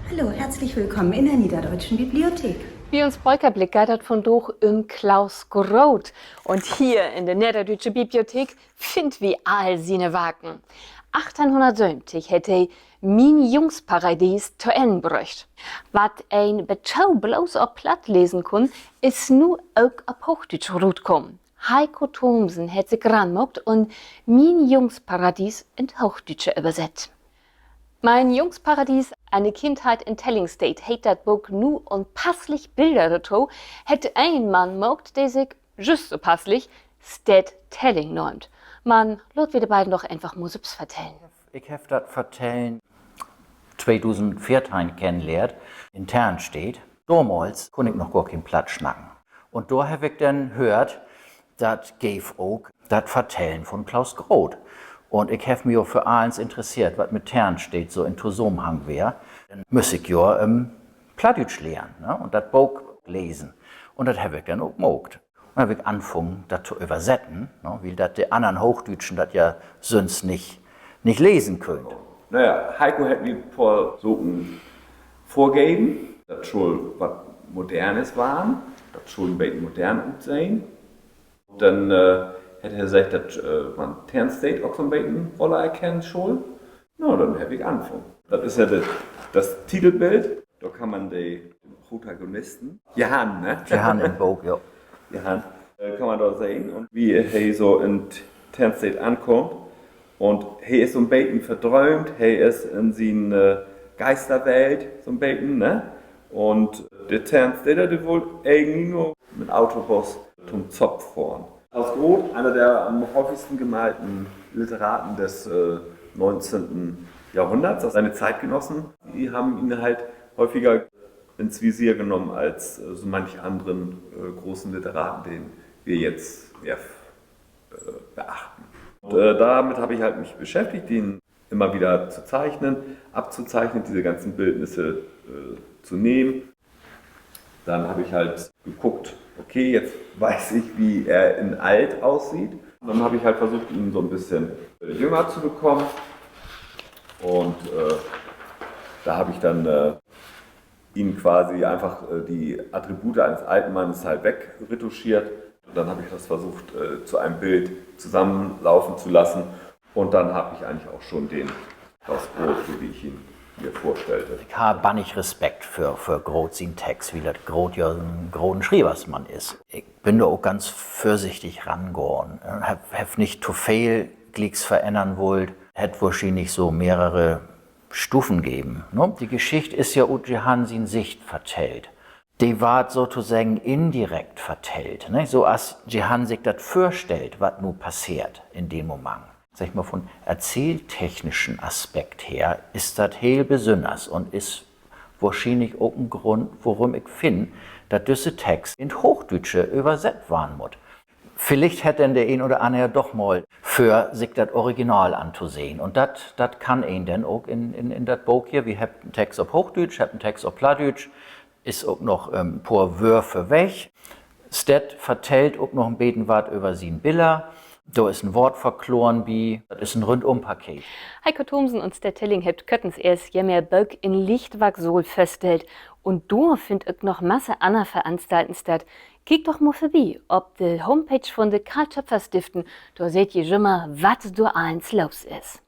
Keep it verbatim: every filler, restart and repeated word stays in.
Hallo, herzlich willkommen in der Niederdeutschen Bibliothek. Bi uns Bökerblick geiht dat vundaag üm Klaus Groth. Un hier in de Nedderdüütsche Bibliothek finnt wi all siene Warken. Achteihnhunnertsöventig hett he Mien Jungsparadies to Enn bröcht. Wat een bet nu bloots op Platt lesen kunn, is nu ok op Hoochdüütsch rutkamen. Heiko Thomsen hett sik ranmaakt un Mien Jungsparadies in't Hoochdüütsche översett. Mein Jungsparadies, Eine Kindheit in Tellingstedt heet dat Book nu, un passlich Biller dorto hett een Mann maakt, de sik jüst so passlich Sted Telling nöömt. Man laat wi de beiden doch eenfach mal sülvst vertellen. Ik heff dat Vertellen tweedusendveerteihn kennenlehrt in Tellingstedt. Domals kunn ik noch gor keen Platt snacken. Un dor heff ik denn höört, dat geev ok dat Vertellen von Klaus Groth. Un ik heff mi jo för allens interesseert, wat mit Tellingstedt so in Tosamenhang weer. Denn müss ik jo, ähm, Plattdüütsch lehren, ne? Un dat Book lesen. Un dat heff ik denn ok maakt. Un heff ik anfungen, dat to översetten, ne? Wiel dat de annern Hoochdüütschen dat ja sünst nich, nich lesen köönt. Na ja, Heiko hett mi en poor Saken vörgeven. Dat schull wat Modernes warrn. Dat schull en beten modern utsehn. Denn, äh, hett he seggt, dat, äh, man Tellingstedt ok so'n beten woller erkennen schull. Na, denn heff ik anfungen. Dat is ja dat, dat Titelbild. Dor kann man de Protagonisten, Jehann, ne? Jehann in't Book, jo. Jehann, äh, kann man dor sehn. Un wie he so in Tellingstedt ankummt. Un he is so'n beten verdröömt, he is in sien, äh, Geisterwelt so'n beten, ne? Un de Tellingstedter, de wull egentlich nur mit Autobus to'n Zopp fohren. Klaus Groth, einer der am häufigsten gemalten Literaten des, äh, neunzehnten Jahrhunderts. Seine Zeitgenossen, die haben ihn halt häufiger ins Visier genommen als, äh, so manch anderen, äh, großen Literaten, den wir jetzt mehr, äh, beachten. Und, äh, damit habe ich halt mich beschäftigt, den immer wieder zu zeichnen, abzuzeichnen, diese ganzen Bildnisse, äh, zu nehmen. Dann hab ich halt geguckt, okay, jetzt weiß ich, wie er in alt aussieht. Und dann hab ich halt versucht, ihn so ein bisschen, äh, jünger zu bekommen. Und, äh, da hab ich dann, äh, ihn quasi einfach, äh, die Attribute eines alten Mannes halt wegretuschiert. Und dann hab ich das versucht, äh, zu einem Bild zusammenlaufen zu lassen. Und dann hab ich eigentlich auch schon den Klaus Groth, so wie ich ihn mir vorstellte. Ik harr bannig Respekt för, för Groth sien Text, wiel dat Groth ja en groten Schrieversmann is. Ik bün dor ok ganz vörsichtig rangahn. Heff, heff nich to veel glieks verännern wullt. Hett wohrschienlich so mehrere Stufen geven, ne? De Geschicht is ja ut Jehann sien Sicht vertellt. De warrt sotoseggen indirekt vertellt, ne? So as Jehann sik dat vörstellt, wat nu passeert in den Moment. Segg mal, vun erzähltechnischen Aspekt her is dat heel besünners un is wohrschienlich ok en Grund, worüm ik finn, dat düsse Text in't Hoochdüütsche översett warrn mutt. Villicht hett denn de een oder anner doch mal vör, sik dat Original antosehn. Un dat, dat kann een denn ok in, in, in dat Book hier. Wi hebbt en Text op Hoochdüütsch, hebbt en Text op Plattdüütsch, is ok noch, ähm, en poor Wöör vörweg. Stedt vertellt ok noch en beten wat över sien Biller. Dor is en Woortverkloren bi. Dat is en Rundumpaket. Heiko Thomsen un Stedt Telling hebbt körtens eerst jemehr Book in'n Lichtwarksaal vörstellt. Un dor finnt ok noch Masse anner Veranstalten statt. Kiek doch mal vörbi op de Homepage vun de Carl-Toepfer-Stiftung. Dor seht ji jümmer, wat dor allens los is.